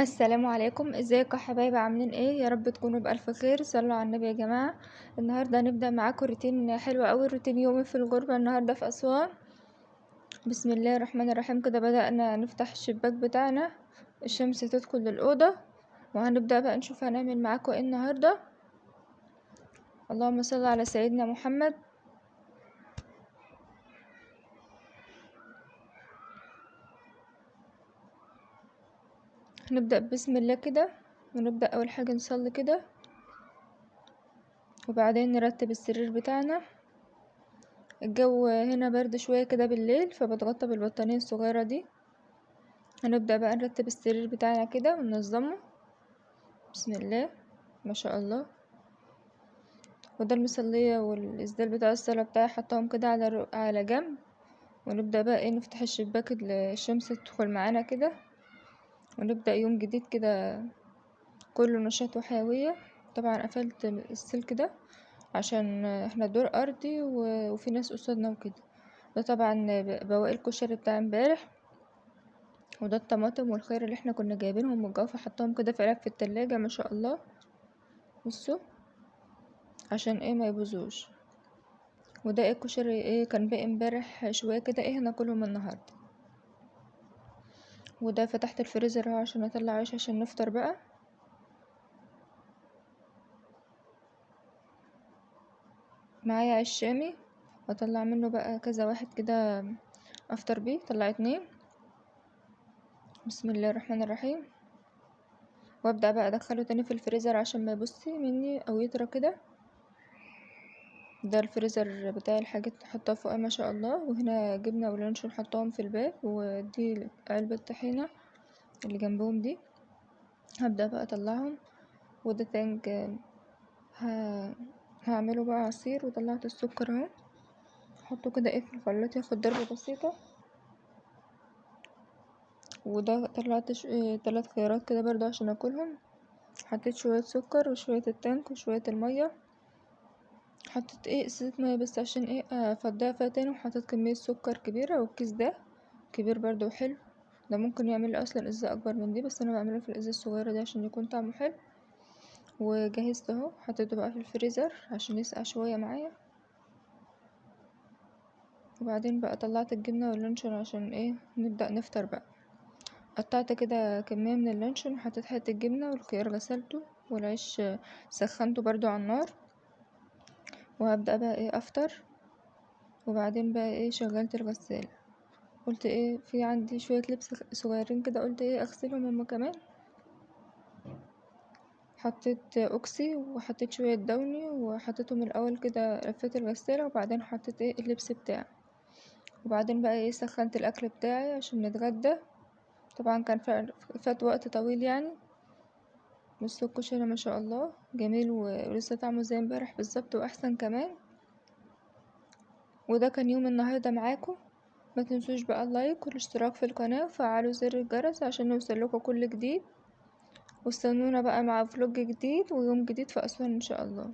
السلام عليكم، ازيكم يا حبايبي؟ عاملين ايه؟ يا رب تكونوا بألف خير. صلوا على النبي يا جماعة. النهارده هنبدأ معاكم روتين حلو قوي، روتين يومي في الغربة النهارده في أسوان. بسم الله الرحمن الرحيم. كده بدأنا نفتح الشباك بتاعنا، الشمس تدخل للأوضة، وهنبدأ بقى نشوف هنعمل معاكم ايه النهارده. اللهم صل على سيدنا محمد. هنبدأ بسم الله كده، ونبدأ أول حاجة نصلي كده، وبعدين نرتب السرير بتاعنا. الجو هنا برد شوية كده بالليل، فبتغطى بالبطانية الصغيرة دي. هنبدأ بقى نرتب السرير بتاعنا كده وننظمه. بسم الله ما شاء الله. وده المصلية والإسدال بتاع الصلاة بتاعي، حطاهم كده على جنب. ونبدأ بقى ايه نفتح الشباك الشمس تدخل معانا كده، ونبدأ يوم جديد كده كله نشاط وحيوية. طبعا قفلت السلك ده عشان احنا دور ارضي وفي ناس قصادنا وكده. ده طبعا بواقي الكشري بتاع امبارح، وده الطماطم والخيار اللي احنا كنا جايبينهم من الجوافة، حطاهم كده في علب في التلاجة ما شاء الله. بصوا عشان ايه ما يبوظوش. وده ايه الكشري ايه كان باقي امبارح شوية كده، ايه هناكلهم النهاردة. وده فتحت الفريزر اهو عشان اطلع عيش عشان نفطر بقى. معايا عيش شامي واطلع منه بقى كذا واحد كده افطر بيه، طلع 2. بسم الله الرحمن الرحيم. وابدا بقى ادخله تاني في الفريزر عشان ما يبصي مني او يطرى كده. ده الفريزر بتاع الحاجات نحطها فوق ما شاء الله. وهنا جبنه ولانشون نحطهم في الباب، ودي علبة طحينه اللي جنبهم دي هبدا بقى اطلعهم. وده تانج هعمله بقى عصير. وطلعت السكر اهو، احطه كده ايه في الخلاط ياخد ضربه بسيطة. وده طلعت 3 خيارات كده برضو عشان اكلهم. حطيت شوية سكر وشوية التانك وشوية المية، حطيت ايه ازازة مية بس عشان ايه افضيها فيها تاني. وحطيت كمية سكر كبيرة، والكيس ده كبير برضو وحلو، ده ممكن يعمل لي اصلا ازازة اكبر من دي، بس انا بعمله في الازازه الصغيرة دي عشان يكون طعمه حلو. وجهزت اهو، حطيته بقى في الفريزر عشان يسقع شوية معايا. وبعدين بقى طلعت الجبنة واللانشون عشان ايه نبدا نفطر بقى. قطعت كده كمية من اللانشون وحطيت حتة جبنه، والخيار غسلته، والعيش سخنته برضو على النار. وهبدأ بقى ايه افطر. وبعدين بقى ايه شغلت الغسالة، قلت ايه في عندي شوية لبس صغيرين كده، قلت ايه اغسلهم هما كمان. حطيت اوكسي وحطيت شوية داوني وحطيتهم الاول كده، لفيت الغسالة وبعدين حطيت ايه اللبس بتاعي. وبعدين بقى ايه سخنت الاكل بتاعي عشان نتغدى. طبعا كان فات وقت طويل يعني. بصوا الكشري ما شاء الله جميل ولسه طعمه زي امبارح بالظبط واحسن كمان. وده كان يوم النهارده معاكم. ما تنسوش بقى اللايك والاشتراك في القناة وفعلوا زر الجرس عشان يوصل لكم كل جديد. واستنونا بقى مع فلوج جديد ويوم جديد في أسوان إن شاء الله.